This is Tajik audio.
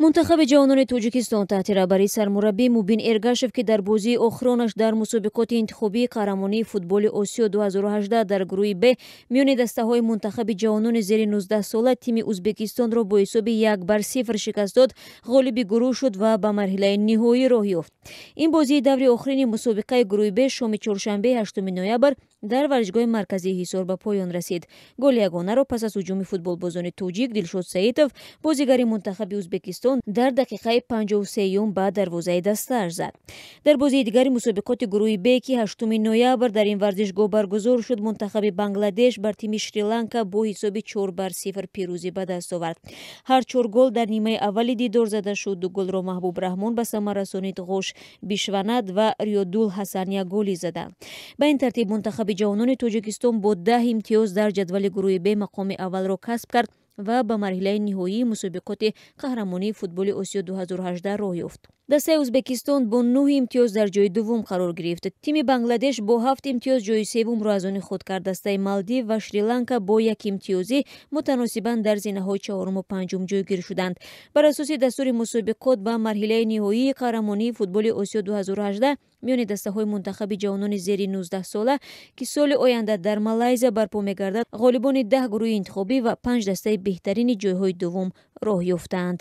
Мунтахаби ҷавонони Тоҷикистон таҳти раҳбарии сармураббӣ Мубин Эргашев, ки дар бозии охиронаш дар мусобиқоти интихобии қаҳрамонии футболи Осиё 2018 дар гурӯҳи Б миёни дастаҳои мунтахаби ҷавонони зери 19 сола тими Ӯзбекистонро бо ҳисоби 1-0 шикаст дод, ғолиби гурӯҳ шуд ва ба марҳилаи ниҳоӣ роҳ ёфт. Ин бозии даври охирини мусобиқаи гурӯҳи Б шоми чоршанбе, 8 ноябр дар варзишгоҳи марказии Ҳисор ба поён расид. Голи ягонаро пас аз ҳуҷуми футболбозони тоҷик Дилшод Саитов, бозигари мунтахаби Ӯзбекистон, дар дақиқаи 53-юм ба дарвозаи дастааш зад. Дар бозии дигари мусобиқоти гурӯҳи Б, ки 8 ноябр дар ин варзишгоҳ баргузор шуд, мунтахаби Бангладеш бар тими Шри-Ланка бо ҳисоби 4-0 пирӯзӣ ба даст овард. Ҳар чор гол дар нимаи аввали дидор зада шуд. Ду голро Маҳбуб Раҳмон ба самар расонид, Ғош Бишванат ва Риёдул Ҳасан як голӣ заданд. Ба ин тартиб мунтахаби ҷавонони Тоҷикистон бо 10 имтиёз дар ҷадвали гурӯҳи Б мақоми аввалро касб кард ва ба марҳилаи ниҳоии мусобиқоти қаҳрамонии футболи Осиё 2018 роҳ ёфт. Дастаи Ӯзбекистон бо 9 имтиёз дар ҷои дуввум қарор гирифт. Тими Бангладеш бо 7 имтиёз ҷои севумро аз они худ кард. Дастаи Малдив ва Шри-Ланка бо як имтиёзӣ мутаносибан дар зинаҳои чаҳоруму панҷум ҷойгир шуданд. Бар асоси дастури мусобиқот ба марҳилаи ниҳоии қаҳрамонии футболи Осиё 2018 миёни дастаҳои мунтахаби ҷавонони зери 19 сола, ки соли оянда дар Малайзия барпо мегардад, ғолибони 10 гурӯҳи интихобӣ ва панҷ дастаи беҳтарини ҷойҳои дуввум роҳ ёфтаанд.